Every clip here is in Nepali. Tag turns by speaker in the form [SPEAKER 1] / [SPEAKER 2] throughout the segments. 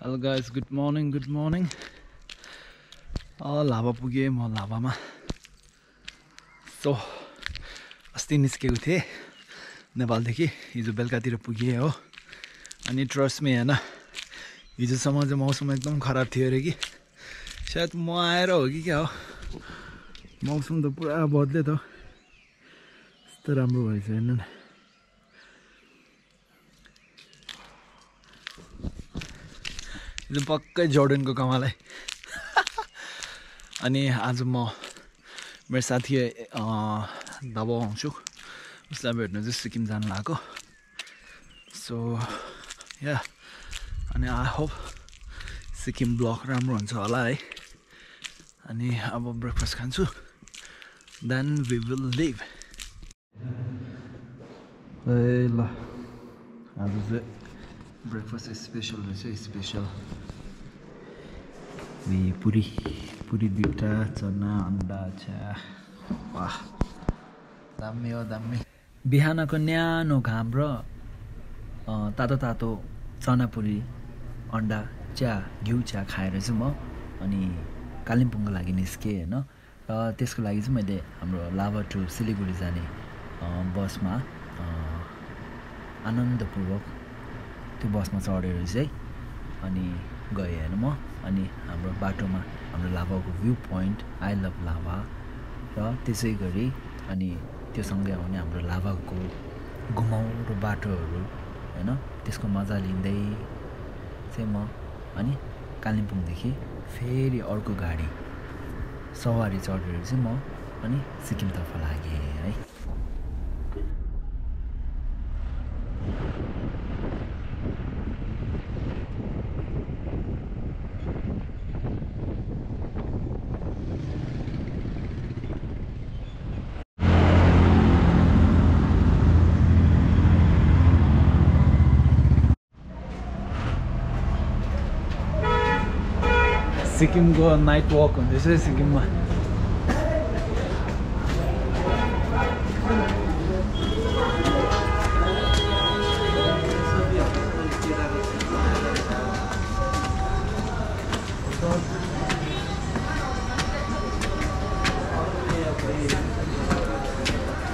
[SPEAKER 1] Hello guys, good morning. Lava पुगे म लाभामा. So अस्ति निस्केको थिए नेपालदेखि हिजो बेलुकातिर पुगे हो. अनि ट्रस्ट मी हैन हिजोसम्म चाहिँ मौसम एकदम खराब थियो रे कि सायद म आएर हो कि क्या हो मौसम त पुरा बदल्यो त यस्तो राम्रो भएछ हैन यो पक्कै जोर्डनको कमालै अनि आज म मेरो साथी दबाउ आउँछु उसलाई भेट्न चाहिँ सिक्किम जान लागेको सो या अनि आई होप सिक्किम ब्लग राम्रो हुन्छ होला है अनि अब ब्रेकफास्ट खान्छु देन वी विल लिभ ल आज चाहिँ ब्रेकफास्ट स्पेशल रहेछ स्पेशल पुरी दुईटा चना अन्डा छ्या वाह दामी हो दामी बिहानको न्यानो घाम र तातो तातो चना पुरी अन्डा चिया घिउ चिया खाएर चाहिँ म अनि कालिम्पोङको लागि निस्केँ हैन र त्यसको लागि चाहिँ मैले हाम्रो लाभा टु सिलिगुडी जाने बसमा आनन्दपूर्वक त्यो बसमा चढेर चाहिँ अनि गएँ हैन म अनि हाम्रो बाटोमा हाम्रो लाभाको भ्यू पोइन्ट आई लभ लाभा र त्यसै गरी अनि त्यो सँगै आउने हाम्रो लाभाको घुमाउरो बाटोहरू हैन त्यसको मजा लिँदै चाहिँ म अनि कालिम्पोङदेखि फेरि अर्को गाडी सवारी चढेर चाहिँ म अनि सिक्किमतर्फ लागेँ है सिक्किमको नाइट वक हुँदैछ सिक्किममा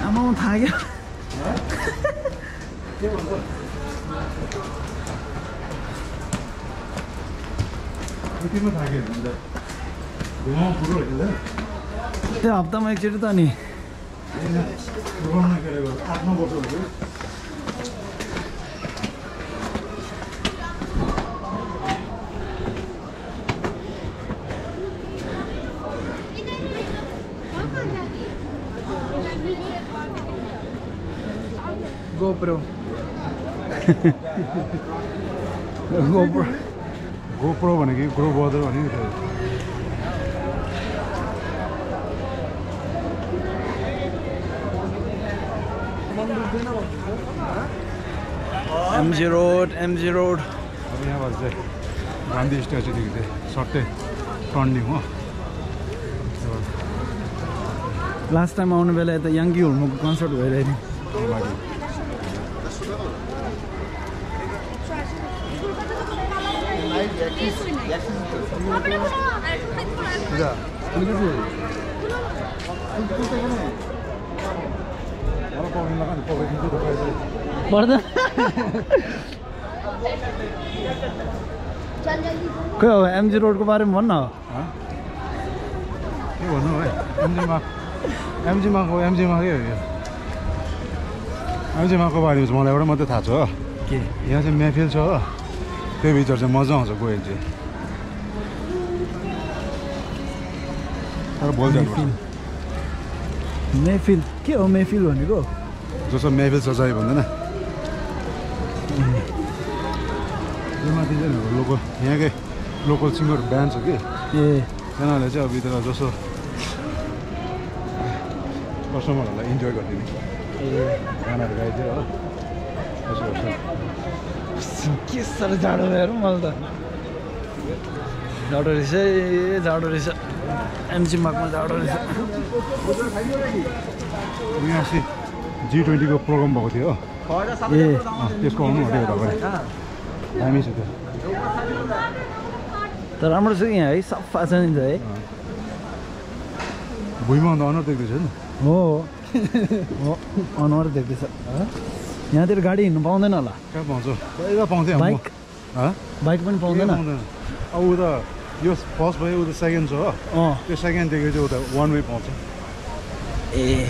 [SPEAKER 1] आमा थाक्यो त्यो हप्तामा एकचोटि त नि GoPro
[SPEAKER 2] GoPro भनेको ग्रो बदर भनेको
[SPEAKER 1] MG Road
[SPEAKER 2] अब यहाँबाट चाहिँ गान्धी स्ट्याचुदेखि चाहिँ सट्टै टर्निङ हो
[SPEAKER 1] लास्ट टाइम आउनु बेला यता याङ्की होल्मोको कन्सर्ट भइरहेको पर्दा खै हो एमजी रोडको बारेमा भन्न
[SPEAKER 2] के भन्नु है एमजीमाको के हो यो एमजीमाको बारेमा चाहिँ मलाई एउटा मात्रै थाहा छ हो
[SPEAKER 1] के
[SPEAKER 2] यहाँ चाहिँ महफिल छ हो त्यो भित्र चाहिँ मजा आउँछ गयो चाहिँ तर
[SPEAKER 1] महफिल के हो महफिल भनेको
[SPEAKER 2] जस्तो महफिल सजायो भन्दैन यो माथि चाहिँ लोकल यहाँकै लोकल सिङ्गर ब्यान्ड छ कि तिनीहरूले चाहिँ अब भित्र जस्तो कस्टमरहरूलाई इन्जोय गरिदिने गानाहरू गाइदियो हो त्यसो गर्छ
[SPEAKER 1] के साह्रो जाडो हेरौँ मलाई त जाडो रहेछ जाडो रहेछ एमजी मार्कमा जाडो रहेछ
[SPEAKER 2] यहाँ अस्ति G20 को प्रोग्राम भएको थियो हो त्यसको आउनु अरे तपाईँ दामी छ त्यो
[SPEAKER 1] तर राम्रो छ यहाँ है सफा छ नि त है
[SPEAKER 2] भुइँमा अन्त अनुहार देख्दैछ नि
[SPEAKER 1] हो अनुहार देख्दैछ यहाँतिर गाडी हिँड्नु पाउँदैन होला
[SPEAKER 2] कहाँ पाउँछ पहिला पाउँथ्यो
[SPEAKER 1] बाइक बाइक पनि पाउँदैन
[SPEAKER 2] अब उता यो फर्स्ट भयो उता सेकेन्ड छ हो त्यो सेकेन्डदेखि चाहिँ उता वान वे पाउँछ
[SPEAKER 1] ए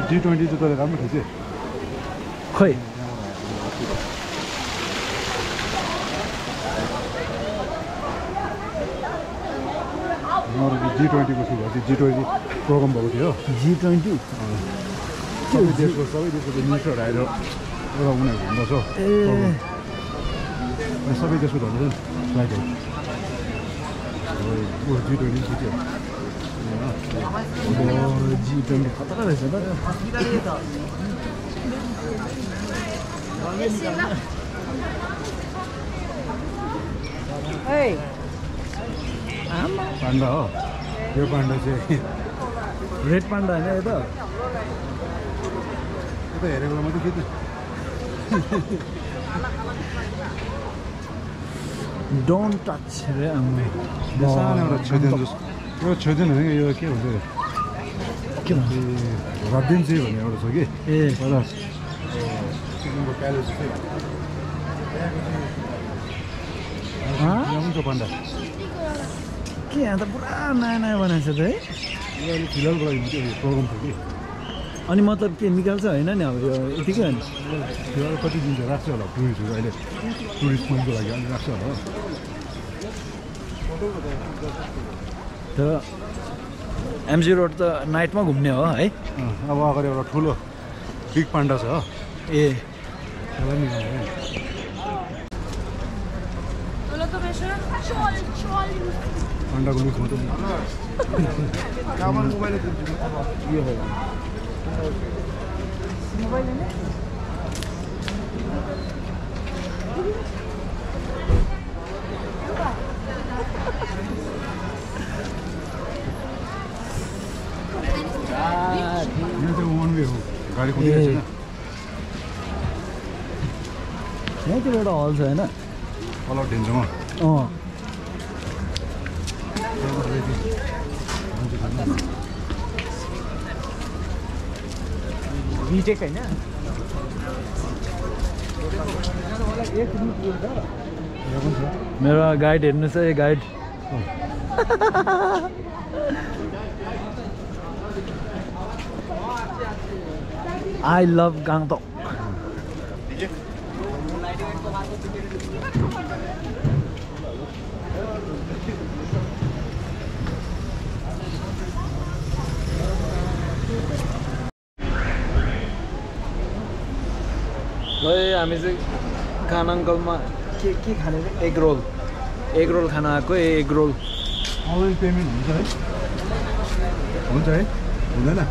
[SPEAKER 2] G20 चाहिँ तैँले राम्रो खिच्यो
[SPEAKER 1] खोइ
[SPEAKER 2] G20 को सुरु भएको थियो G20 प्रोग्राम भएको थियो
[SPEAKER 1] G20
[SPEAKER 2] सबै देशको मिनिस्टरहरू आएर एउटा उनीहरूको हुँदछ सबै देशको धर्म फ्लाइटहरू G20 खिच्यो
[SPEAKER 1] G20 खतरा रहेछ त
[SPEAKER 2] पाण्डा हो यो पाण्डा चाहिँ
[SPEAKER 1] रेड पाण्डा होइन यो त
[SPEAKER 2] हेरेको मात्रै खिच्यो
[SPEAKER 1] डोन्ट टच रे
[SPEAKER 2] सानो एउटा छेदेन जस्तो यो छेदेन होइन यो के भन्छ
[SPEAKER 1] के भन्छ
[SPEAKER 2] रद्दिन चाहिँ भन्ने एउटा छ कि
[SPEAKER 1] ए
[SPEAKER 2] सिक्किमको प्यालेस चाहिँ पाण्डा
[SPEAKER 1] के यहाँ त पुरा नयाँ नयाँ बनाएको छ त है
[SPEAKER 2] यो अहिले फिलहालको लागि प्रोग्राम थियो कि
[SPEAKER 1] अनि मतलब के निकाल्छ होइन नि अब यो यतिकै होइन
[SPEAKER 2] फिलहाल कति दिन चाहिँ राख्छ होला टुरिस्टहरू अहिले टुरिस्ट पोइन्टको लागि अहिले राख्छ होला
[SPEAKER 1] तर एमजी रोड त नाइटमा घुम्ने हो है
[SPEAKER 2] अब अगाडि एउटा ठुलो बिग पाण्डा छ
[SPEAKER 1] ए
[SPEAKER 2] पाण्डाको लुक हुन्छ वान वे हो गाडी कुदिरहेको छैन
[SPEAKER 1] यहाँतिर एउटा हल छ होइन
[SPEAKER 2] तल ढिन्छमा
[SPEAKER 1] बिटेक होइन मेरो गाइड हेर्नुहोस् है गाइड आई लभ गान्तोक हामी चाहिँ खान अङ्कलमा के खाने एग रोल खान आएको एग रोल
[SPEAKER 2] अनलाइन पेमेन्ट हुन्छ है हुँदैन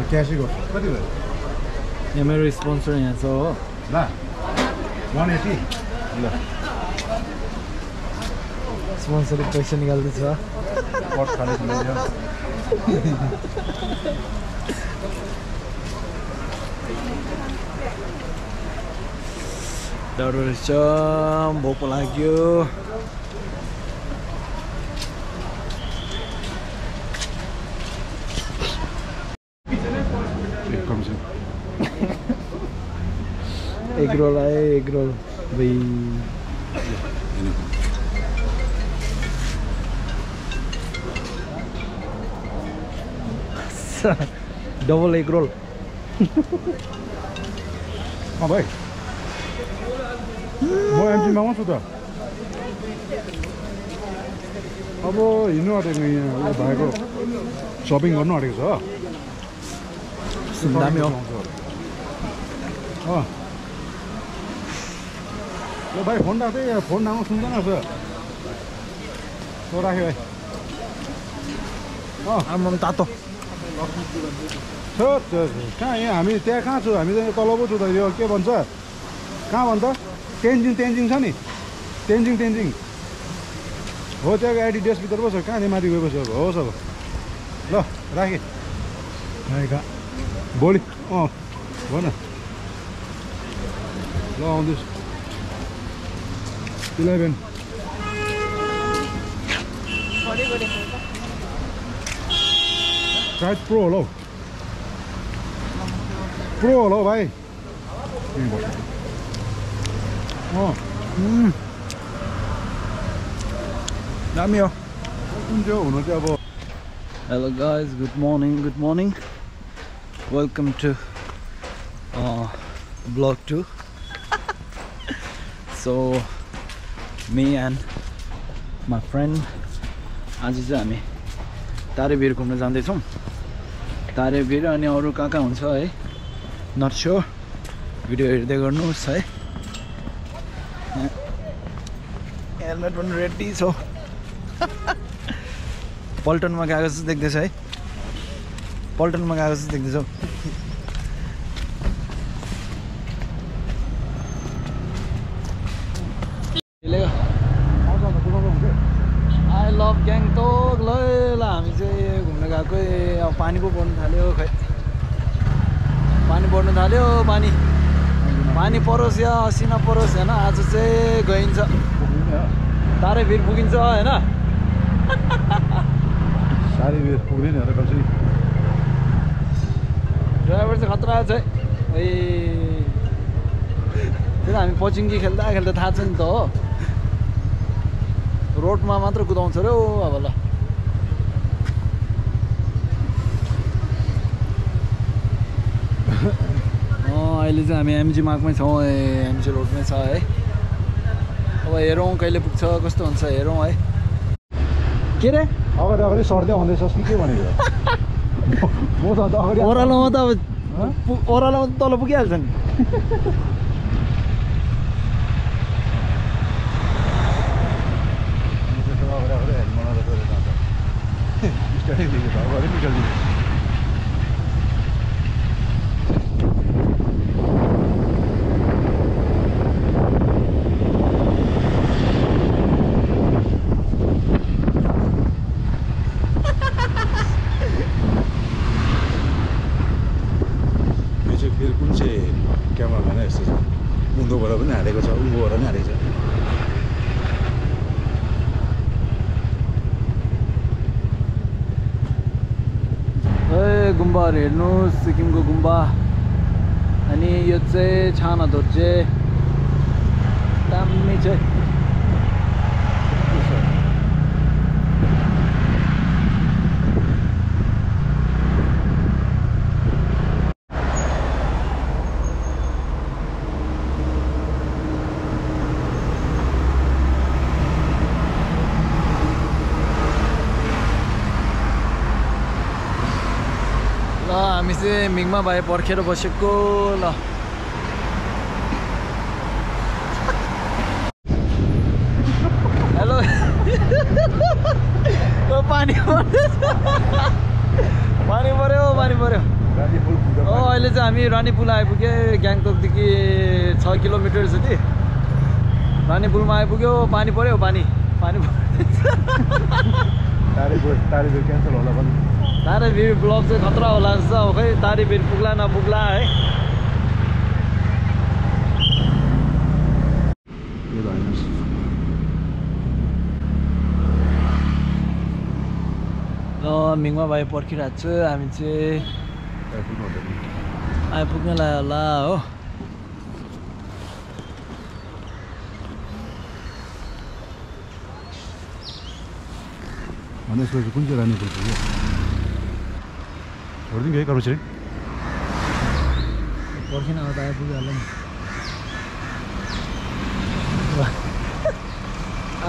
[SPEAKER 2] क्यासै गर्छ कति भयो
[SPEAKER 1] यहाँ मेरो स्पोन्सर यहाँ छ हो
[SPEAKER 2] ल 180 ल
[SPEAKER 1] स्पोन्सरले पैसा निकाल्दैछ
[SPEAKER 2] पट खाने
[SPEAKER 1] डर रहेछ भोक लाग्यो एग रोल आयो एग रोल भाइ डबल एग रोल
[SPEAKER 2] भाइ म एमजीमा आउँछु त अब हिँड्नु आँटेको यहाँ भाइको सपिङ गर्नु आँटेको छ
[SPEAKER 1] दामी हो
[SPEAKER 2] ल भाइ फोन राख्दै फोन राम्रो सुन्दैन रहेछ तो राख्यो भाइ
[SPEAKER 1] आम्म तातो
[SPEAKER 2] छ कहाँ यहाँ हामी त्यहाँ कहाँ छु हामी त तल पो छु त यो के भन्छ कहाँ भन्छ तेन्जिङ छ नि तेन्जिङ हो त्यहाँको एडिडेस भित्र पो छ कहाँ नि माथि गएपछि अब होस् अब ल राखेँ भोलि भन on this 11 Try Pro lo bhai oh
[SPEAKER 1] Dami ho.
[SPEAKER 2] Hello
[SPEAKER 1] Hello guys, good morning. Welcome to vlog 2. So me and my friend आज चाहिँ हामी तारेबीर घुम्न जाँदै छौं. तारेबीर अनि अरु कहाँ हुन्छ है नट स्योर. भिडियो हेर्दै गर्नुस् है. हेलमेट पनि रेडी छ. पल्टनमा गएको जस्तो देख्दैछ है. पल्टनमा गएको जस्तो देख्दैछ. I love Gangtok. ल हामी चाहिँ घुम्न गएको अब पानी पो पर्न थाल्यो खै. पानी पर्न थाल्यो. पानी परोस् या असिना परोस् हैन. आज चाहिँ गइन्छ. तारेबीर पुगिन्छ हैन.
[SPEAKER 2] तारेबीर पुग्दैन होला कसरी.
[SPEAKER 1] ड्राइभर चाहिँ खतरा छ है. ओइ त्यो हामी पचिङ्गी खेल्दा थाहा छ नि त हो. रोडमा मात्र कुदाउँछ रे अब ल. अहिले चाहिँ हामी एमजी मार्कमै छौँ. एमजी रोडमै छ है. अब हेरौँ कहिले पुग्छ कस्तो हुन्छ हेरौँ है. के रे
[SPEAKER 2] अगाडि सर्दै आउँदैछस् कि के भनेको म त अगाडि
[SPEAKER 1] ओह्रालोमा त अब ओह्रालोमा त तल पुगिहाल्छ नि.
[SPEAKER 2] क्यामेराम्यान यस्तो छ. उँधोबाट पनि हालेको छ, उँभोबाट पनि हालेको छ.
[SPEAKER 1] गुम्बाहरू हेर्नुहोस्. सिक्किमको गुम्बा. अनि यो चाहिँ छाना धोर्जे दामी छ. हामी चाहिँ मिङमा भाइ पर्खेर बसेको ल. हेलो पानी पर्यो. अहिले चाहिँ हामी रानी पुल आइपुग्यो. ग्याङटोकदेखि 6 किलोमिटर जति रानी पुलमा आइपुग्यो. पानी पर्यो.
[SPEAKER 2] तारेबीर क्यान्सल होला पनि.
[SPEAKER 1] तारेबीर ब्लग चाहिँ खतरा होला जस्तो. अब खै तारेबीर पुग्ला नपुग्ला है. ल मिङमा भाइ पर्खिरहेको छु. हामी चाहिँ आइपुग्न लाग्यो होला हो.
[SPEAKER 2] भनेपछि कुन चाहिँ रानी पुल पुग्यो छोडिदिउँ है कर्मचारी.
[SPEAKER 1] पर्खिन अब त आइपुग्यो होला नि.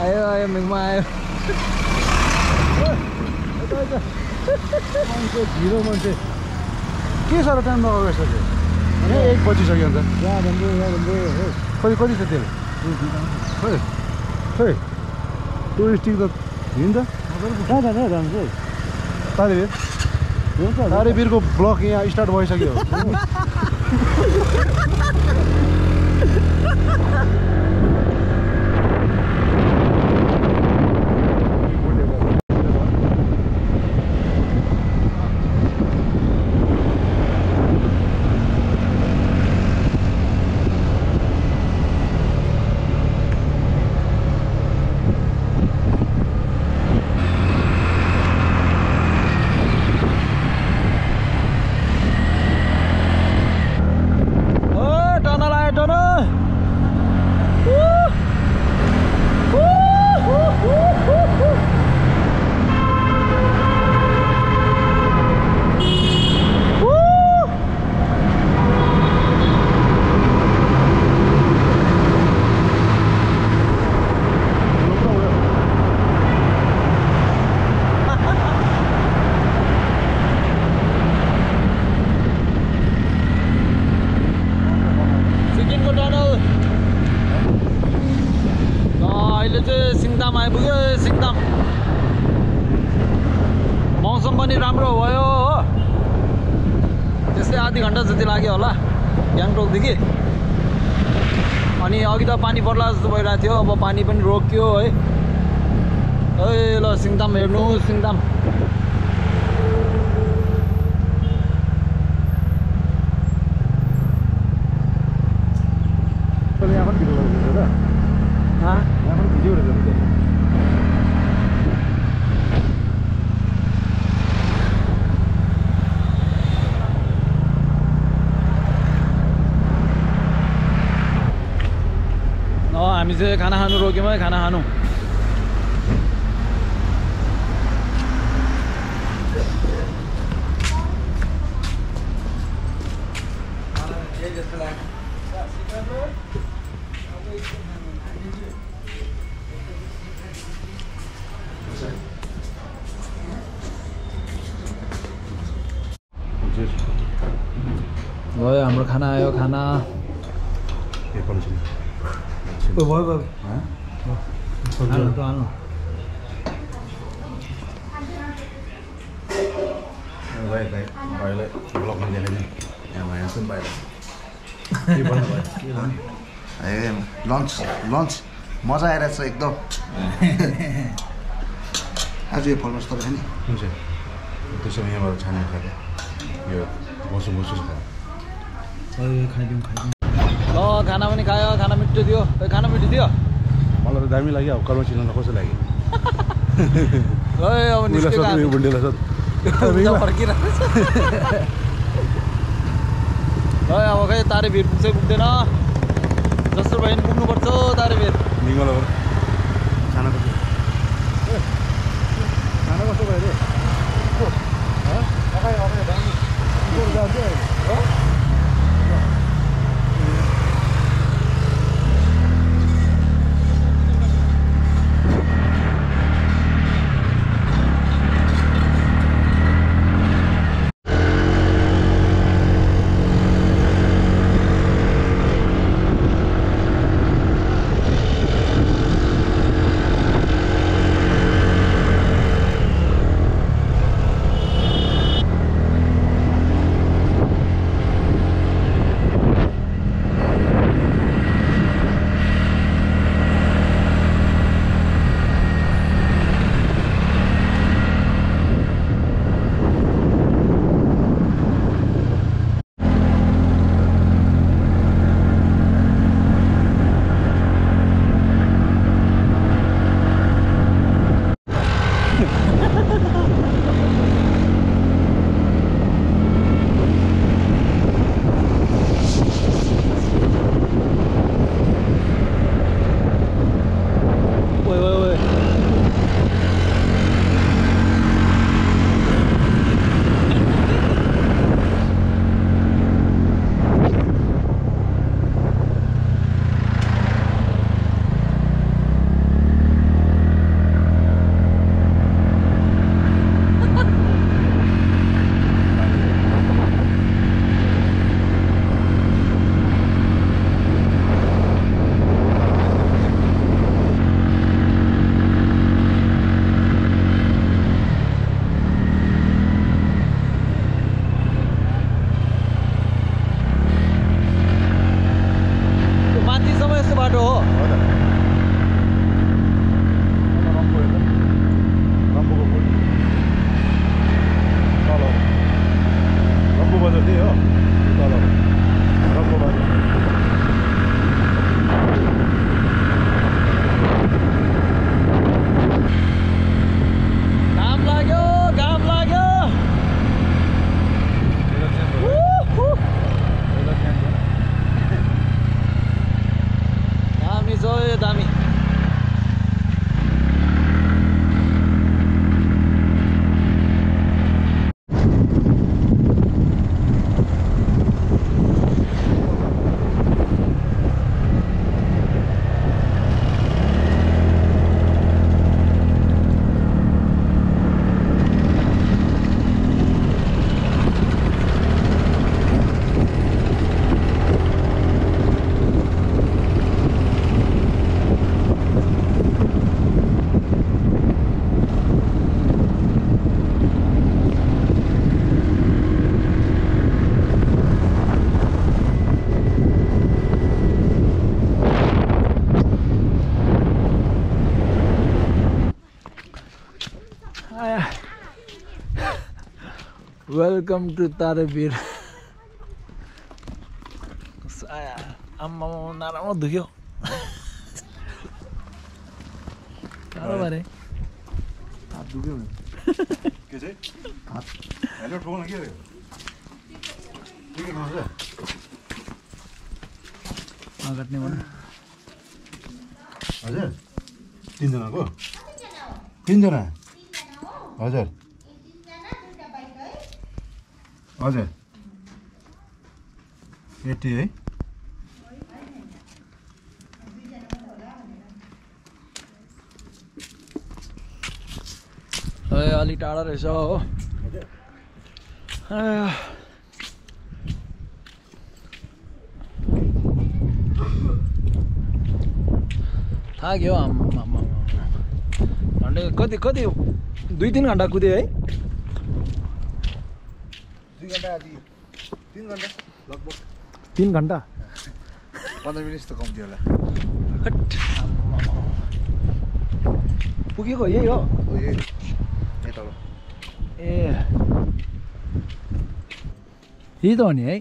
[SPEAKER 1] आयो मिङमा आयो.
[SPEAKER 2] मान्छे ढिलो मान्छे के साह्रो टाइम लगाएको रहेछ. 1 बजिसक्यो अन्त. कति छ तेल खै टुरिस्टिक त हिँड्छ. कहाँ जान्छ तारेबीरको ब्लक यहाँ स्टार्ट भइसक्यो.
[SPEAKER 1] सिङताम आइपुग्यो सिङताम मौसम पनि राम्रो भयो हो त्यस्तै आधी घन्टा जति लाग्यो होला गान्तोकदेखि अनि अघि त पानी पर्ला जस्तो भइरहेको थियो अब पानी पनि रोकियो है ल सिङताम हेर्नु सिङताम
[SPEAKER 2] यहाँ पनि भिडियो गरेको छ यहाँ पनि भिडियो गरेको
[SPEAKER 1] हामी चाहिँ खाना खानु रोक्यौँ है खाना खानु गयो हाम्रो खाना आयो खाना भयो भयो हाल्नु त हाल्नु
[SPEAKER 2] भाइलाई ब्लगमा देखाइदिनु यहाँ सुन भाइ
[SPEAKER 3] ए लन्च लन्च मजा आइरहेछ एकदम आज यो फलमस तपाईँ नि
[SPEAKER 2] हुन्छ त्यसो यहाँबाट छानेर खाएको यो बसु बसु खायो
[SPEAKER 1] खाइदिउँ ल खाना पनि खायो खाना मिठो थियो खाना मिठो थियो
[SPEAKER 2] मलाई त दामी लाग्यो अब कर्म चिनाउन कस्तो लाग्यो
[SPEAKER 1] अब फर्किरहेको छ अब खै तारेभिर पुग्छ पुग्दैन जस्तो भयो भने पुग्नुपर्छ तारेभिर
[SPEAKER 2] खाना कस्तो भयो अरे
[SPEAKER 1] वेलकम टु तारेबीर आम्मा नराम्रो दुख्यो साह्रो बारे
[SPEAKER 2] हात दुख्यो के चाहिँ हात हेल्मेट ठोक्न के अरे के गर्नुहुन्छ
[SPEAKER 1] नकाट्ने भन्नु
[SPEAKER 2] हजुर तिनजनाको तिनजना हजुर हजुर 80 है
[SPEAKER 1] अलि टाढा रहेछ हो थाक्यो घन्टा कति 2-3 घन्टा कुद्यो है
[SPEAKER 3] 2 घन्टा आदि 3 घन्टा लगभग
[SPEAKER 1] 3 घन्टा
[SPEAKER 3] 15 मिनट त कम्ती होला
[SPEAKER 1] पुगेको यही हो ए यही त हो नि है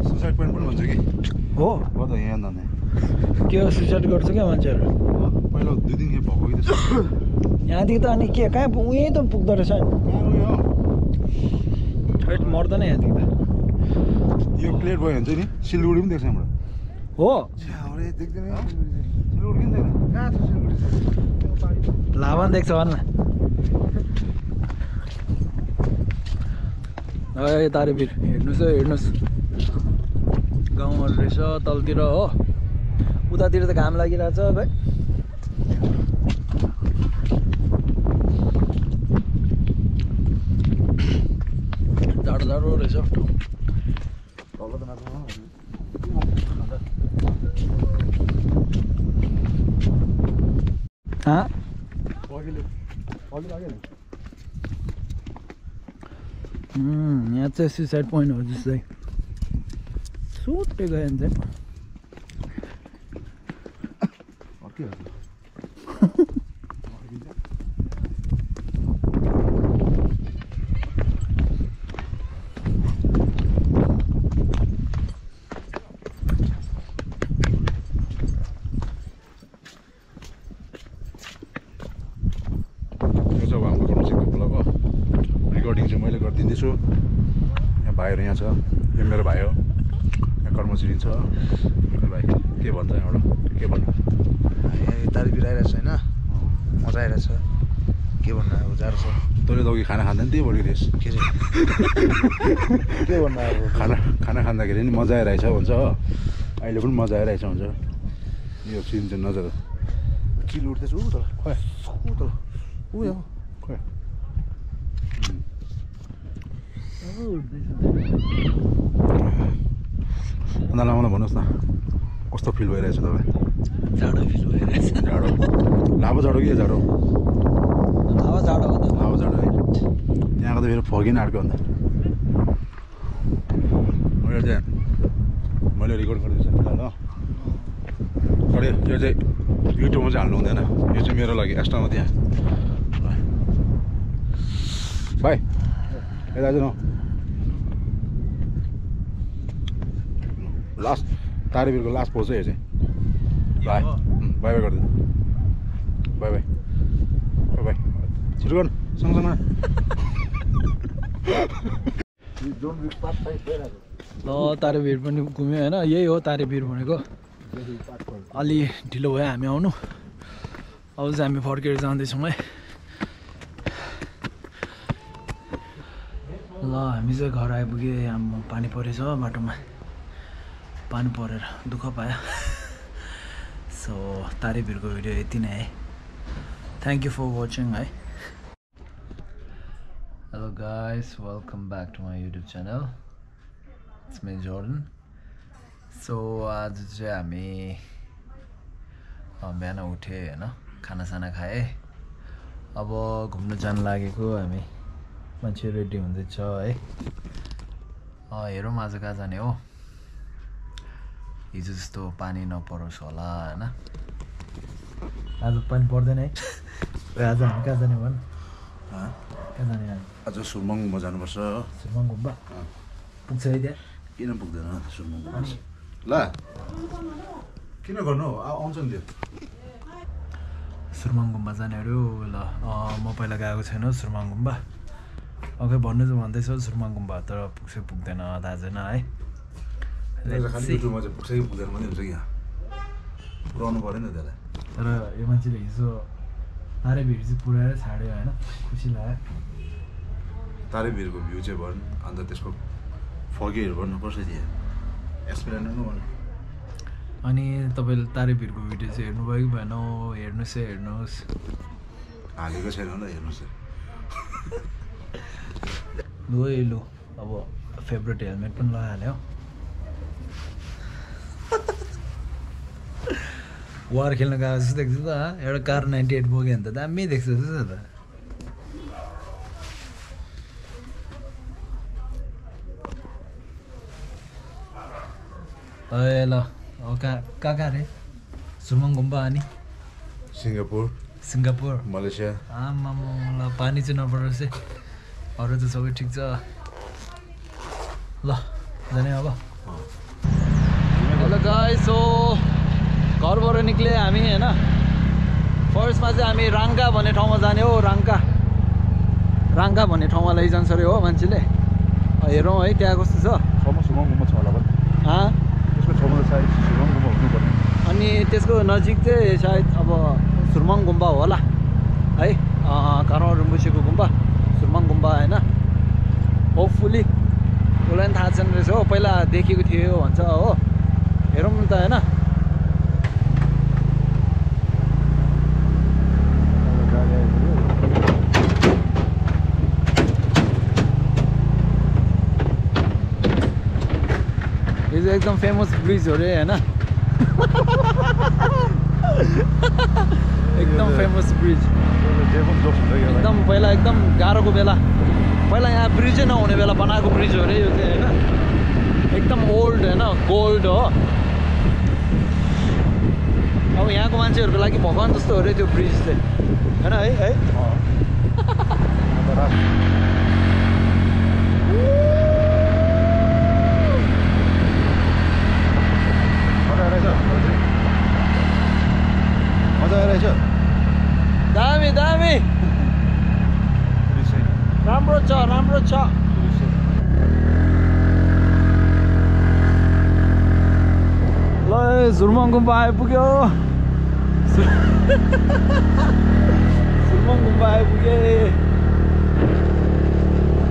[SPEAKER 2] सुसाइड पोइन्ट पनि भन्छ कि
[SPEAKER 1] हो
[SPEAKER 2] हो त यहाँ जाने
[SPEAKER 1] के हो सुसाइड गर्छ क्या मान्छेहरू
[SPEAKER 2] पहिला 2 दिन खेप भएको कि त्यसो
[SPEAKER 1] यहाँदेखि त अनि के कहाँ उहीँ त पुग्दो रहेछ नि हैट मर्दैन यहाँदेखि त
[SPEAKER 2] यो प्लेट भयो भने चाहिँ नि सिलगढी पनि देख्छ हाम्रो
[SPEAKER 1] हो
[SPEAKER 3] देख्दैन
[SPEAKER 2] सिलगढी किन देख्दैन
[SPEAKER 3] कहाँ छ सिलगढी
[SPEAKER 1] लाभा देख्छ भन्न है तारेबीर हेर्नुहोस् गाउँहरू रहेछ तलतिर हो उतातिर त घाम लागिरहेछ भाइ जाडो रहेछ यहाँ चाहिँ सुसाइड पोइन्ट हो जस्तै सुटे गयो भने चाहिँ
[SPEAKER 2] रिकर्डिङ चाहिँ मैले गरिदिँदैछु यहाँ भाइहरू यहाँ छ यो मेरो भाइ हो यहाँ कर्मचारी छ भाइ के भन्छ यहाँबाट के भन्नु
[SPEAKER 3] यहाँ तारेबीर आइरहेको छ होइन मजा आइरहेछ के भन्नु अब जाडो छ
[SPEAKER 2] तैँले त अघि खाना खाँदैन त्यही बढी रहेछ
[SPEAKER 3] के चाहिँ के भन्नु अब
[SPEAKER 2] खाना खाँदाखेरि नि मजा आइरहेछ भन्छ हो अहिले पनि मजा आइरहेछ भन्छ यो सिन चाहिँ नजर
[SPEAKER 3] चिल उठ्दैछ ऊ तल
[SPEAKER 2] खोइ
[SPEAKER 3] ऊ तल ऊ यहाँ
[SPEAKER 2] खोइ अन्त लाउँदा भन्नुहोस् न कस्तो फिल भइरहेछ तपाईँ
[SPEAKER 1] जाडो फिल भइरहेछ
[SPEAKER 2] जाडो लामो जाडो कि जाडो
[SPEAKER 1] लामो जाडो हो त
[SPEAKER 2] लामो जाडो है त्यहाँको त फेरि फर्किन आँट्यो अन्त मैले रेकर्ड गर्दैछु ल तर यो चाहिँ युट्युबमा चाहिँ हाल्नु हुँदैन यो चाहिँ मेरो लागि एक्स्ट्रामा त्यहाँ भाइ ए दाजु न लास्ट तारेबीरको लास्ट पोज है यो चाहिँ बाई बाई बाई गरिदिनु बाई बाई बाई बाई छिटो गर्नु सँगसँगै
[SPEAKER 1] ल तारेबीर पनि घुम्यो होइन यही हो तारेबीर भनेको अलि ढिलो भयो हामी आउनु अब चाहिँ हामी फर्केर जाँदैछौँ है ल हामी चाहिँ घर आइपुग्यो हाम्रो पानी परेछ बाटोमा पानी परेर दुःख पायो सो तारेबीरको भिडियो यति नै है थ्याङ्क यू फर वाचिङ है hello guys welcome back to my YouTube channel it's me Jordan so आज चाहिँ हामी बिहान उठेँ होइन खानासाना खाएँ अब घुम्नु जानु लागेको हामी मान्छे रेडी हुँदैछ है हेरौँ आज कहाँ जाने हो हिजो जस्तो पानी नपरोस् होला हैन आज पानी पर्दैन है आज हामी कहाँ जाने भन् कहाँ जाने
[SPEAKER 2] आज सुरमङ गुम्बा जानुपर्छ
[SPEAKER 1] सुरमङ गुम्बा पुग्छ है त्यहाँ
[SPEAKER 2] किन पुग्दैन सुरमङ गुम्बा ल किन गर्नु आउँछ नि त्यो
[SPEAKER 1] सुरमङ गुम्बा जाने अरे ल म पहिला गएको छैन सुरमङ गुम्बा अघि भन्नु चाहिँ भन्दैछ सुरमङ गुम्बा तर पुग्छ पुग्दैन थाहा छैन है
[SPEAKER 2] युट्युबमा चाहिँ पुग्छ कि पुग्दैन पनि हुन्छ कि यहाँ पुऱ्याउनु पऱ्यो नि त्यसलाई
[SPEAKER 1] तर यो मान्छेले हिजो तारेभिर चाहिँ पुऱ्याएर छाड्यो होइन खुसी लाग्यो
[SPEAKER 2] तारेभिरको भ्यू चाहिँ भन्नु अन्त त्यसको फगीहरू भन्नु कसरी थियो एक्सपिरियन्स नै भन्नु
[SPEAKER 1] अनि तपाईँले तारेभिरको भिडियो चाहिँ हेर्नुभयो कि भएन हेर्नुहोस् है हेर्नुहोस्
[SPEAKER 2] हालेको छैन होला हेर्नुहोस्
[SPEAKER 1] लु है लु अब फेभरेट हेलमेट पनि लगाइहाल्यो वार खेल्न गएको जस्तो देख्छु त एउटा कार 98 बोक्यो भने त दामी देख्छ जस्तो त ल अब कहाँ रे सुरमङ गुम्बा अनि सिङ्गापुर
[SPEAKER 2] मलेसिया
[SPEAKER 1] आमामा पानी चाहिँ नपरोस् है अरू त सबै ठिक छ ल जाने अब हेलो गाइस सो घरबाट निक्ले हामी होइन फर्स्टमा चाहिँ हामी राङ्गा भन्ने ठाउँमा जाने हो राङ्गा भन्ने ठाउँमा लैजान्छ अरे हो मान्छेले हेरौँ है त्यहाँ कस्तो छ
[SPEAKER 2] सुरमङ गुम्बा छ होला पनि त्यसको छेउमा सायद सुरमङ गुम्बा हुनुपर्ने
[SPEAKER 1] अनि त्यसको नजिक चाहिँ सायद अब सुरमङ गुम्बा होला है कारमा रुम्बुसेको गुम्बा सुरमङ गुम्बा होइन होपफुली उसलाई पनि थाहा छैन रहेछ हो पहिला देखेको थियो भन्छ हो हेरौँ न त होइन यो चाहिँ एकदम फेमस ब्रिज हो रे होइन एकदम फेमस ब्रिज एकदम पहिला एकदम गाह्रोको बेला पहिला यहाँ ब्रिजै नहुने बेला बनाएको ब्रिज हो रे यो चाहिँ होइन एकदम ओल्ड होइन गोल्ड हो अब यहाँको मान्छेहरूको लागि भगवान् जस्तो हो रे त्यो ब्रिज चाहिँ होइन है दामी दामी राम्रो छ ल झुर्मङ गुम्बा आइपुग्यो झुर्मङ गुम्बा आइपुगे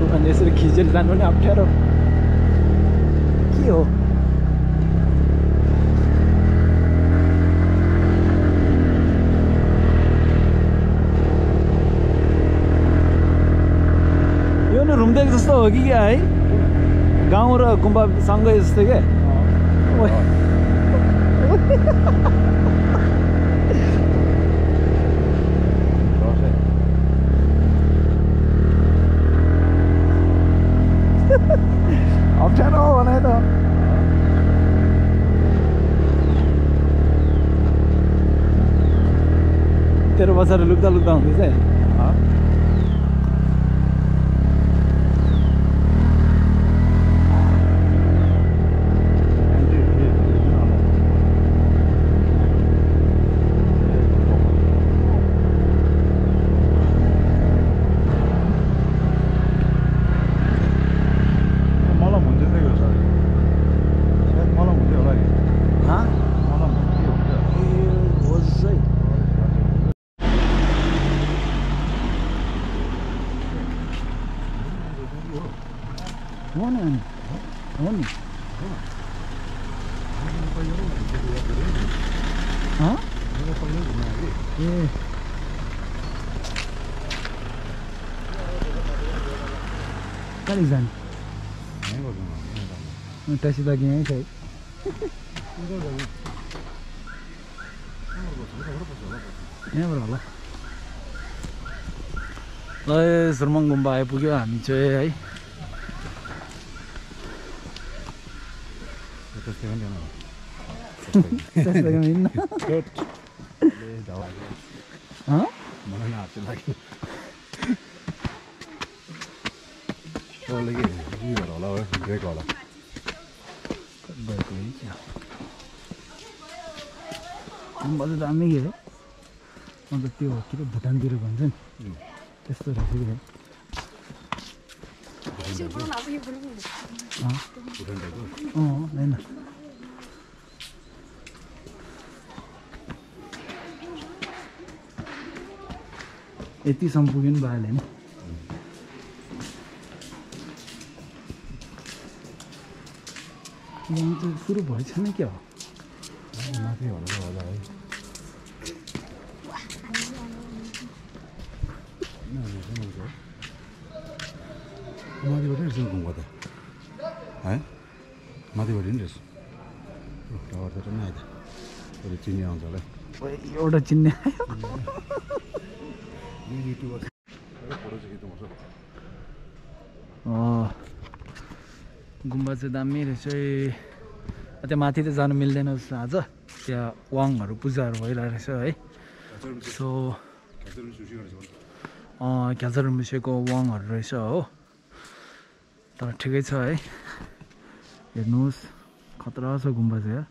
[SPEAKER 1] अनि यसरी खिचेर जानु नि अप्ठ्यारो के हो रुम्देक जस्तो हो कि क्या है गाउँ र गुम्बा सँगै जस्तो क्या अप्ठ्यारो हो भने त तेरो बसेर लुक्दा हुँदैछ कहाँ जाने ट्याक्सी लागि यहीँ छ है यहाँबाट होला
[SPEAKER 4] ल सुरमङ गुम्बा आइपुग्यो हामी चाहिँ है गुम्बा चाहिँ दामी के है अन्त त्यो के अरे भुटानतिर भन्छ नि त्यस्तो रहेछ कि होइन यतिसम्म पुग्यो नि भइहाल्यो नि यहाँ चाहिँ सुरु भएछ नि क्या हो
[SPEAKER 2] माथि होला है माथिबाट रहेछ घुम्को त है माथिबाट नि रहेछ टावर त नै आयो त चिन्ने आउँछ होला
[SPEAKER 4] एउटा चिन्ने गुम्बा चाहिँ दामी रहेछ त्यहाँ माथि त जानु मिल्दैन जस्तो आज त्यहाँ वाङहरू पूजाहरू भइरहेको रहेछ है सो क्याचर मिसेको वाङहरू रहेछ हो तर ठिकै छ है हेर्नुहोस् खतरा छ गुम्बा चाहिँ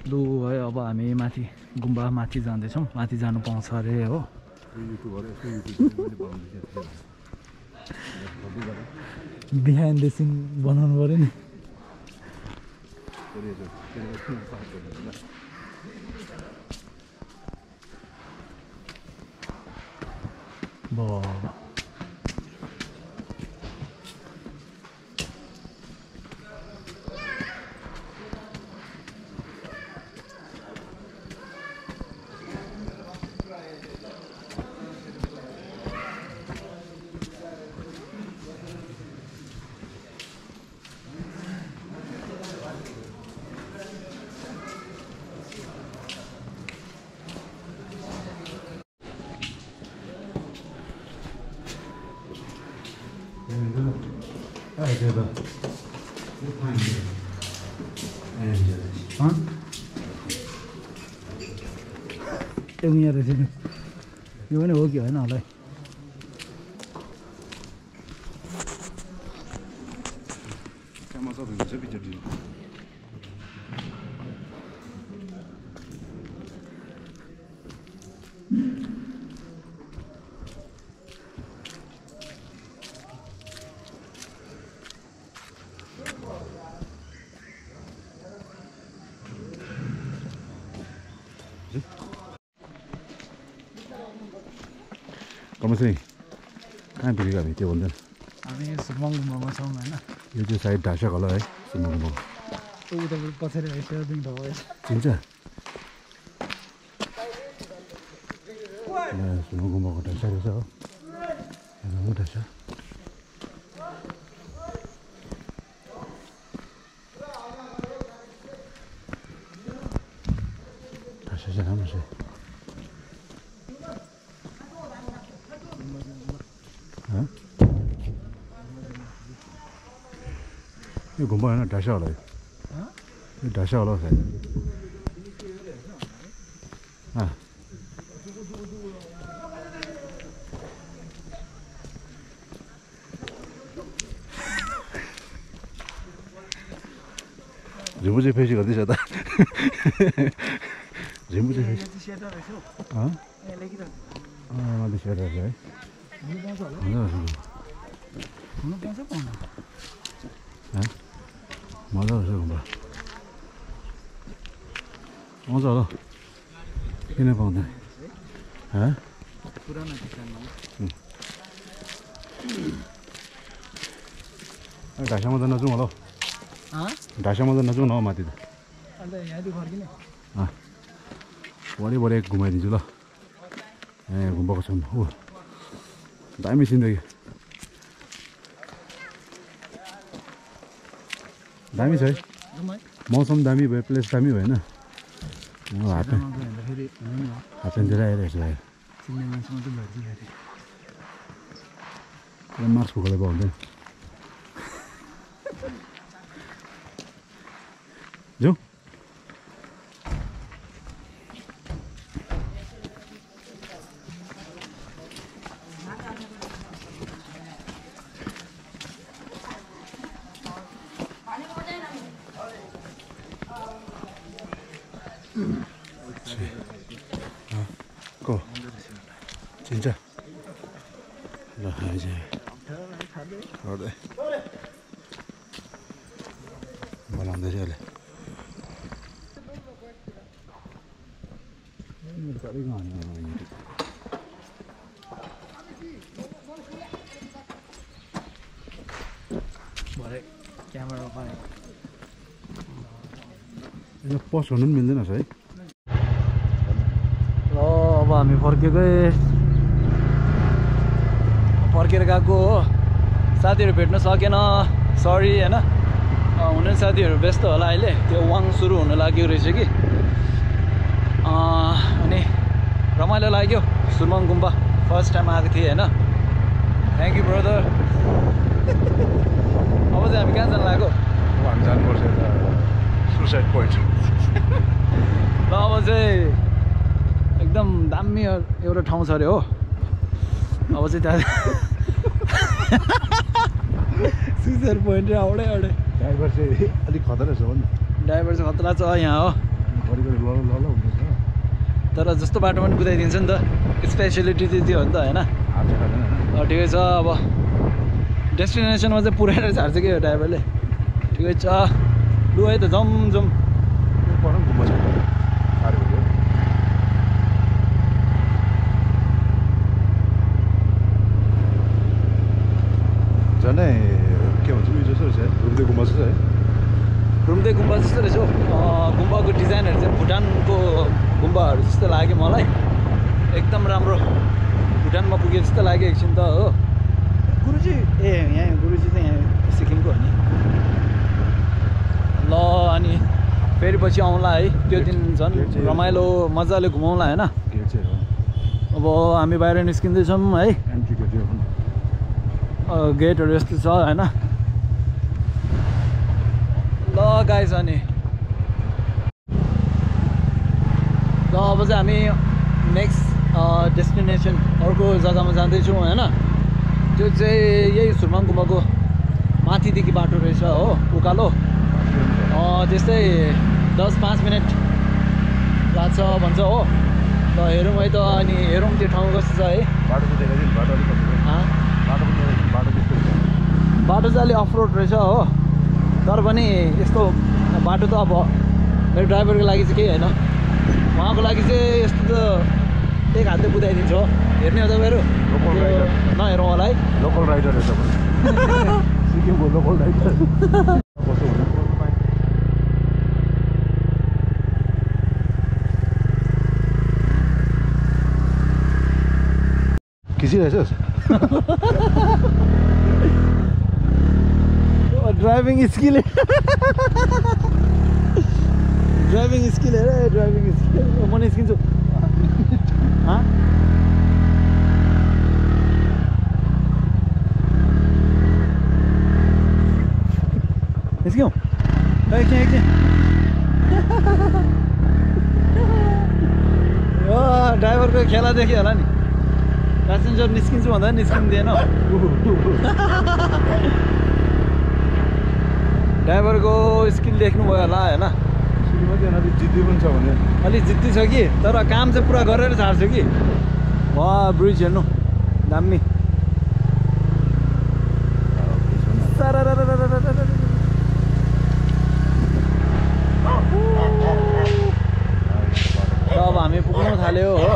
[SPEAKER 4] लु है अब हामी माथि गुम्बा माथि जाँदैछौँ माथि जानु पाउँछ अरे हो बिहाइन्ड द सिन बनाउनु पऱ्यो नि यहाँ रहेछ नि यो पनि हो कि होइन होला
[SPEAKER 2] कमसेकम कहाँ पुगेको हामी त्यो भन्दैन
[SPEAKER 4] हामी सुरमङ गुम्बामा छौँ होइन
[SPEAKER 2] यो चाहिँ सायद ढाँसा होला है सुरमङ गुम्बा
[SPEAKER 4] उता पछाडि
[SPEAKER 2] चिन्छ सुरमङ गुम्बाको ढाँसा रहेछ हो ढाँसा ढाँसा चाहिँ राम्रो छ यो गुम्बा होइन ढाँसा होला यो ढाँसा होला सायद झिम्बु चाहिँ फेसी गर्दैछ त झिम्बु चाहिँ फेसी माथि सेट रहेछ है मजा आउँछ गुम्बा आउँछ होला किन पाउँदैन ढाँसामा त नजाउँ होला ढाँसामा त नजाउँ न हौ माथि त भरे भरे घुमाइदिन्छु ल गुम्बाको छेउमा ऊ दामी सिन्दगी दामी छ है मौसम दामी भयो प्लेस दामी भयो होइन हाफ प्यान्टतिर आइरहेको छु
[SPEAKER 4] चिन्ने मान्छे मात्रै भेट्छ
[SPEAKER 2] फेरि मार्क्स फुकालेको हुँदैन जाउँ को चिन्छ ल आइज बोलाउँदैछ अहिले
[SPEAKER 4] भरे क्यामेरा पाएँ
[SPEAKER 2] पोस्ट गर्नु पनि मिल्दैन है
[SPEAKER 4] ल अब हामी फर्केर गएको हो साथीहरू भेट्न सकेन सरी होइन हुने साथीहरू व्यस्त होला अहिले त्यो वाङ सुरु हुन लाग्यो रहेछ कि अनि रमाइलो लाग्यो सुरमङ गुम्बा फर्स्ट टाइम आएको थिएँ होइन थ्याङ्क यू ब्रदर अब चाहिँ हामी कहाँ जानु लाग्यो
[SPEAKER 2] हामी जानुपर्छ सुसाइड पोइन्ट
[SPEAKER 4] ल अब चाहिँ एकदम दामी एउटा ठाउँ छ अरे हो अब चाहिँ त्यहाँ सुसाइड पोइन्ट एउटै
[SPEAKER 2] ड्राइभर चाहिँ अलिक खतरा छ नि
[SPEAKER 4] ड्राइभर चाहिँ खतरा छ यहाँ हो
[SPEAKER 2] घरिघरि ल हुन्छ
[SPEAKER 4] तर जस्तो बाटो पनि कुदाइदिन्छ नि त स्पेसियालिटी चाहिँ त्यो हो नि त होइन ठिकै छ अब डेस्टिनेसनमा चाहिँ पुऱ्याएर झार्छ कि ड्राइभरले ठिकै छ लु है त जाउँ
[SPEAKER 2] झनै के भन्छ उयो जस्तो रहेछ घुम्दै गुम्बा जस्तो है
[SPEAKER 4] घुम्दै गुम्बा जस्तो रहेछ गुम्बाको डिजाइनहरू चाहिँ भुटानको गुम्बाहरू जस्तो लाग्यो मलाई एकदम राम्रो भुटानमा पुगे जस्तो लाग्यो एकछिन त हो गुरुजी यहाँ गुरुजी चाहिँ यहाँ सिक्किमको हो नि ल अनि फेरि पछि आउँला है त्यो दिन झन् रमाइलो मजाले घुमाउँला होइन अब हामी बाहिर निस्किँदैछौँ है गेटहरू यस्तो छ होइन ल गाइस अनि ल अब चाहिँ हामी नेक्स्ट डेस्टिनेसन अर्को जग्गामा जाँदैछौँ होइन त्यो चाहिँ यही सुरमङ गुम्बाको माथिदेखि बाटो रहेछ हो उकालो त्यस्तै 10-5 मिनट लाग्छ भन्छ हो ल हेरौँ है त अनि हेरौँ त्यो ठाउँ कस्तो छ है बाटो चाहिँ अलिक अफरोड रहेछ हो तर पनि यस्तो बाटो त अब मेरो ड्राइभरको लागि चाहिँ केही होइन उहाँको लागि चाहिँ यस्तो त एक हातले कुदाइदिन्छ हो हेर्ने हो तपाईँहरू नहेरौँ होला है
[SPEAKER 2] लोकल राइडर रहेछ सिक्किमको लोकल राइडर खिचिरहेछस्
[SPEAKER 4] ड्राइभिङ स्किल हेर ड्राइभिङ स्किल म निस्किन्छु निस्क्यौँ एकछिन ड्राइभरको खेला देख्यो होला नि प्यासेन्जर निस्किन्छु भन्दा निस्किँदैन ड्राइभरको स्किल देख्नुभयो होला होइन
[SPEAKER 2] अलिक जिद्दी पनि छ भने
[SPEAKER 4] अलिक जिद्दी छ कि तर काम चाहिँ पुरा गरेर झार्छु कि वा ब्रिज हेर्नु दामी अब हामी पुग्नु थाल्यो हो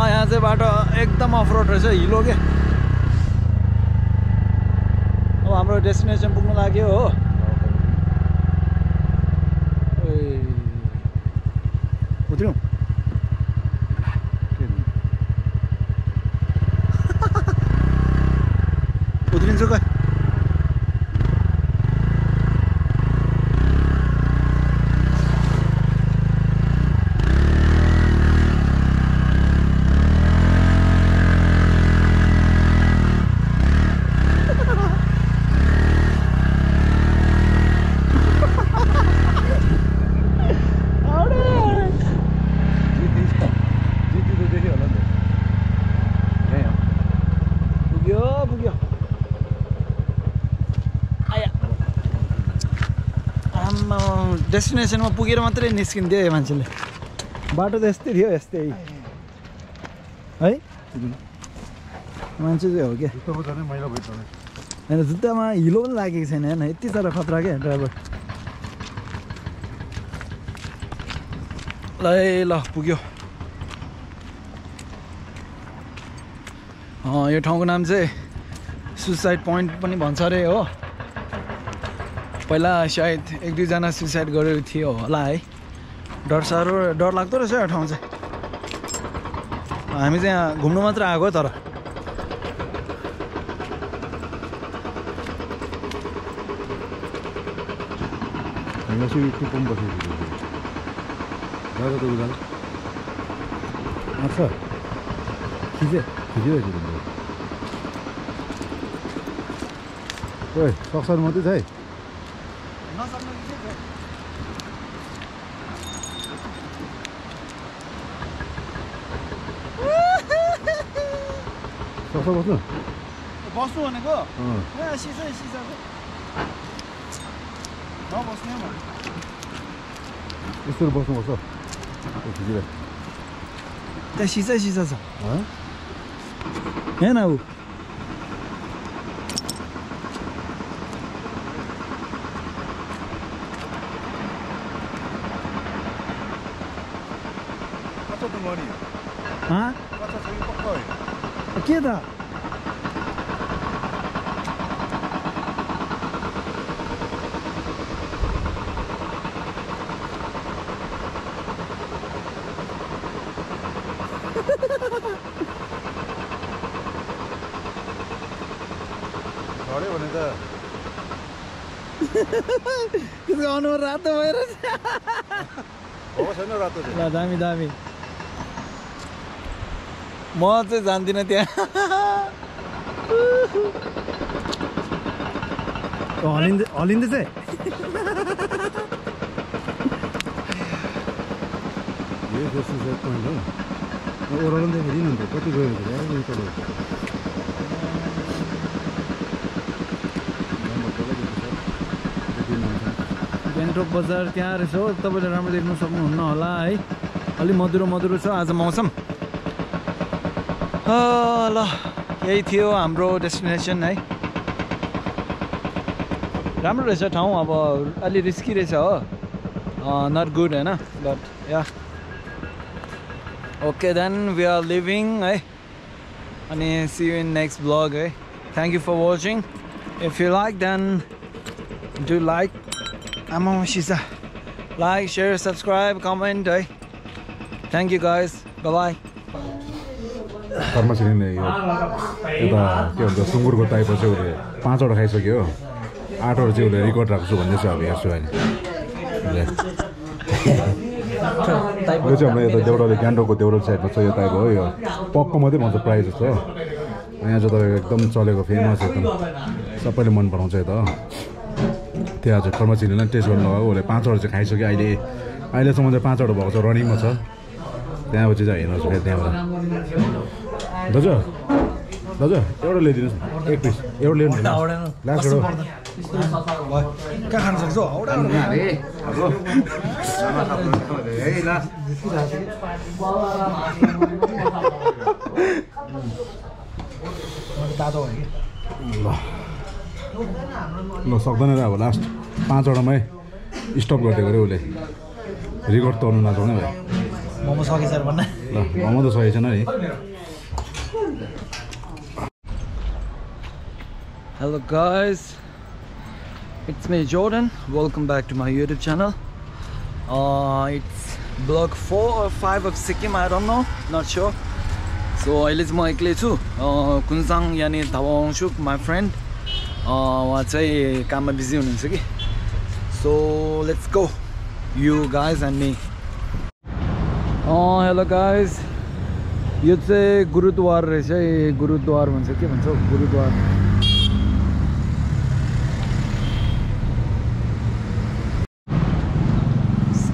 [SPEAKER 4] यहाँ चाहिँ बाटो एकदम अफरोड रहेछ हिलो के अब हाम्रो डेस्टिनेसन पुग्नु लाग्यो हो उत्रियौँ उत्रिन्छु आम्मा डेस्टिनेसनमा पुगेर मात्रै निस्किन्थ्यो यो मान्छेले बाटो त यस्तै थियो यस्तै है मान्छे चाहिँ हो क्या होइन जुत्तामा हिलो पनि लागेको छैन होइन यति साह्रो खतरा क्या ड्राइभर ल पुग्यो यो ठाउँको नाम चाहिँ सुसाइड पोइन्ट पनि भन्छ अरे हो पहिला सायद 1-2 जना सुसाइड गरेको थियो होला है डर लाग्दो रहेछ यो ठाउँ चाहिँ हामी चाहिँ यहाँ घुम्नु मात्र आएको तर
[SPEAKER 2] अच्छा खिचिरहेको ओइ सक्छ मात्रै छ है सक्छ बस्नु
[SPEAKER 4] बस्नु भनेको सिसा नबस्ने
[SPEAKER 2] यस्तो बस्नुपर्छ खिचिरहेको
[SPEAKER 4] त्यहाँ सिसा छ हेर्न ऊ के त
[SPEAKER 2] झऱ्यो भने त
[SPEAKER 4] त्यसको अनुहार रातो भएर
[SPEAKER 2] छैन रातो
[SPEAKER 4] ल दामी म चाहिँ जान्दिनँ त्यहाँ
[SPEAKER 2] हलिँदैछ यही सुसाइड पोइन्ट हो ओह्रालो पनि देखेँ नि कति गयो
[SPEAKER 4] गान्तोक बजार त्यहाँ रहेछ हो तपाईँले राम्रो देख्नु सक्नुहुन्न होला है अलि मधुरो छ आज मौसम ल यही थियो हाम्रो डेस्टिनेसन है राम्रो रहेछ ठाउँ अब अलि रिस्की रहेछ हो नट गुड होइन but yeah okay then we are living है अनि see you in next blog है thank you for watching if you like then do like आमा सिसा लाइक सेयर सब्सक्राइब कमेन्ट है थ्याङ्क यू गाइज बाई
[SPEAKER 2] कर्मचारीले यो यता के भन्छ सुँगुरको टाइपो चाहिँ उसले 5वटा खाइसक्यो हो 8वटा चाहिँ उसले रेकर्ड राख्छु भन्दै छ अब हेर्छु अहिले यो चाहिँ हाम्रो यता देउराली गान्तोकको देउराली साइडमा छ यो टाइप हो यो पक्क मात्रै भन्छ प्राइस जस्तो हो यहाँ चाहिँ तपाईँको एकदम चलेको फेमस एकदम सबैले मन पराउँछ यता हो त्यहाँ चाहिँ कर्मचारीलाई टेस्ट गर्नु लगाएको उसले 5वटा चाहिँ खाइसक्यो अहिलेसम्म चाहिँ 5वटा भएको छ रनिङमा छ त्यहाँपछि चाहिँ हेर्नुहोस् फेरि त्यहाँबाट दाजु एउटा ल्याइदिनुहोस् न 1 पिस एउटा ल्याउनु लास्ट
[SPEAKER 4] कहाँ खान सक्छौ
[SPEAKER 2] ल सक्दैन र अब लास्ट 5वटामै स्टप गरिदिएको अरे उसले रेकर्ड तर्नु नचाउने भाइ
[SPEAKER 4] मोमो सकेछ भन्ने
[SPEAKER 2] ल मोमो त सकेको छैन नि
[SPEAKER 4] Hello guys, it's me Jordan. Welcome back to my YouTube channel. It's vlog 4 or 5 of Sikkim, I don't know, not sure. So I live my छु कुन्साङ यानी थावाङसुक my friend. उहाँ चाहिँ काममा बिजी हुनुहुन्छ कि. So let's go, you guys and me. Hello guys. यो चाहिँ गुरुद्वार रहेछ है, गुरुद्वार भन्छ के भन्छ गुरुद्वार.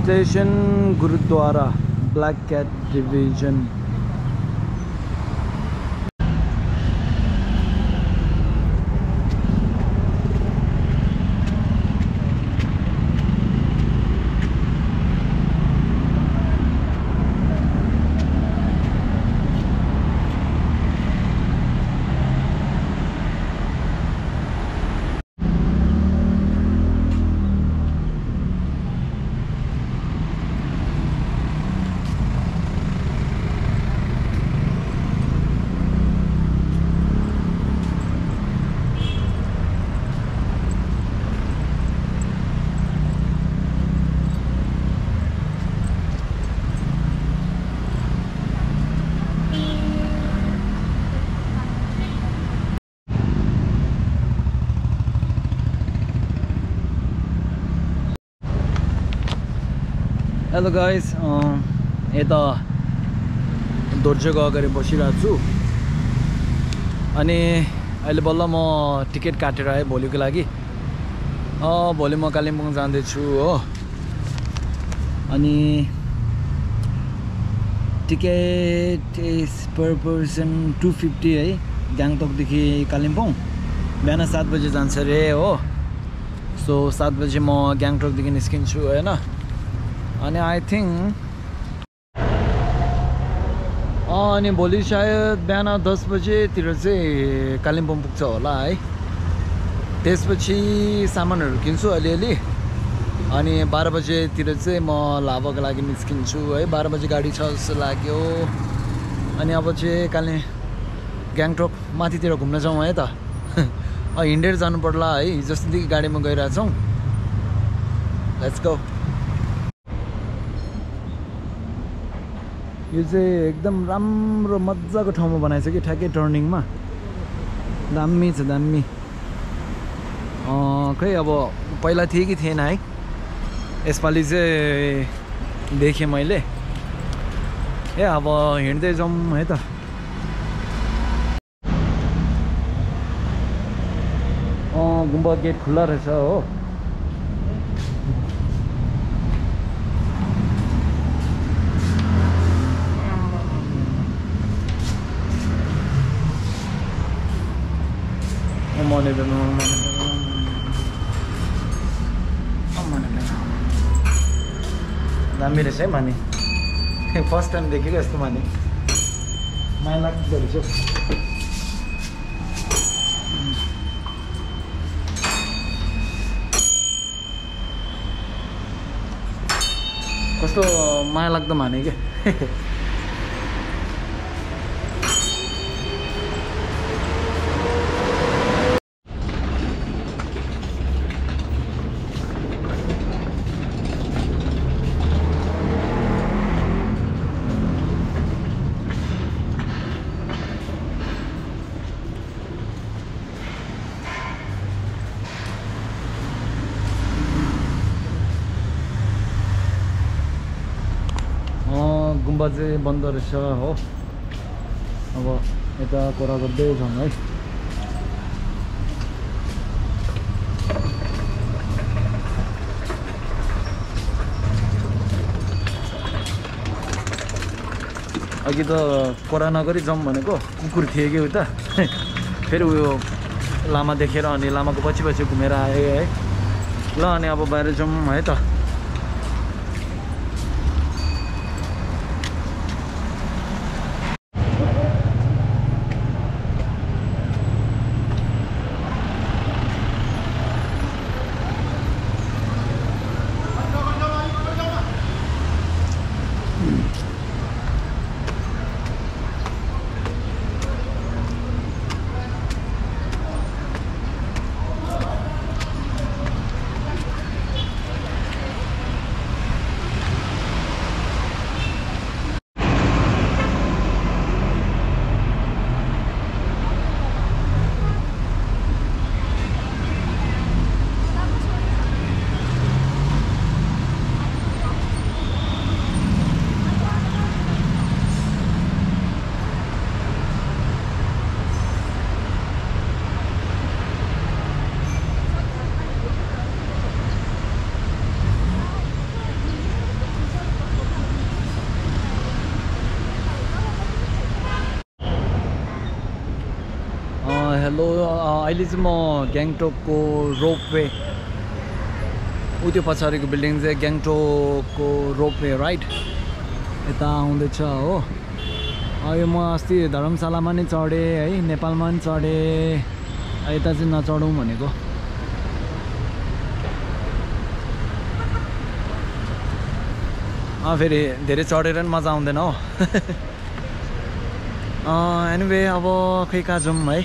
[SPEAKER 4] Station Gurudwara, Black Cat Division. Hello guys यता दोर्जेको अगाडि बसिरहेको छु अनि अहिले बल्ल म टिकट काटेर आएँ भोलिको लागि भोलि म कालिम्पोङ जाँदैछु हो अनि टिकट इज पर पर्सन 250 है गान्तोकदेखि कालिम्पोङ बिहान 7 बजे जान्छ रे हो सो 7 बजे म गान्तोकदेखि निस्किन्छु हैन अनि आई थिंक अनि भोलि सायद बिहान 10 बजेतिर चाहिँ कालिम्पोङ पुग्छ होला है त्यसपछि सामानहरू किन्छु अलिअलि अनि 12 बजेतिर चाहिँ म लाभाको लागि निस्किन्छु है 12 बजे गाडी छ जस्तो लाग्यो अनि अब चाहिँ गान्तोक माथितिर घुम्न जाउँ है त हिँडेर जानु पर्ला है हिजोदेखि गाडीमा गइरहेछौँ लेट्स गो यो चाहिँ एकदम राम्रो मजाको ठाउँमा बनाएछ कि ठ्याक्कै टर्निङमा दामी छ दामी खै अब पहिला थिए कि थिएन है यसपालि चाहिँ देखेँ मैले ए अब हिँड्दै जाउँ है त गुम्बा गेट खुल्ला रहेछ हो दामी रहेछ है माने फर्स्ट टाइम देखेको यस्तो माने माया लाग्दो रहेछ कस्तो माया लाग्दो माने के गुम्बा चाहिँ बन्द रहेछ हो अब यता कुरा गर्दै जाउँ है अघि त कोरा नगरी जाउँ भनेको कुकुर थिए कि उता फेरि उयो लामा देखेर अनि लामाको पछि पछि घुमेर आएँ है ल अनि अब बाहिर जाउँ है त हेलो अहिले चाहिँ म गान्तोकको रोपवे त्यो पछाडिको बिल्डिङ चाहिँ गान्तोकको रोपवे राइट यता आउँदैछ हो यो म अस्ति धर्मशालामा नै चढेँ है नेपालमा पनि चढेँ यता चाहिँ नचढौँ भनेको फेरि धेरै चढेर पनि मजा आउँदैन हो एनिवे अब खै कहाँ जाउँ है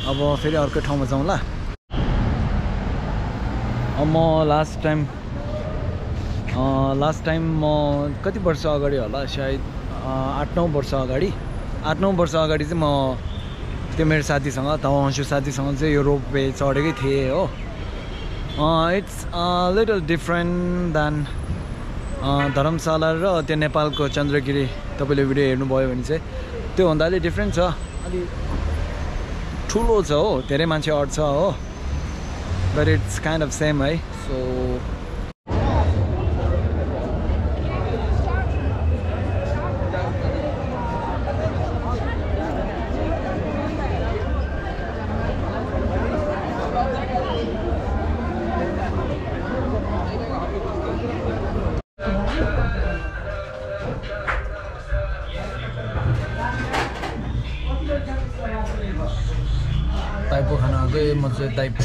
[SPEAKER 4] अब फेरि अर्को ठाउँमा जाउँ ल म लास्ट टाइम म कति वर्ष अगाडि होला सायद 8-9 वर्ष अगाडि 8-9 वर्ष अगाडि चाहिँ म त्यो मेरो साथीसँग तवासु साथीसँग चाहिँ यो रोपवे चढेकै थिएँ हो इट्स लिटल डिफ्रेन्ट देन धर्मशाला र त्यो नेपालको चन्द्रगिरी तपाईँले भिडियो हेर्नुभयो भने चाहिँ त्योभन्दा अलिक डिफ्रेन्ट छ, अलि ठुलो छ हो, धेरै मान्छे अट्छ हो, but it's kind of same है। सो ताइपो खाना गए म चाहिँ ताइपो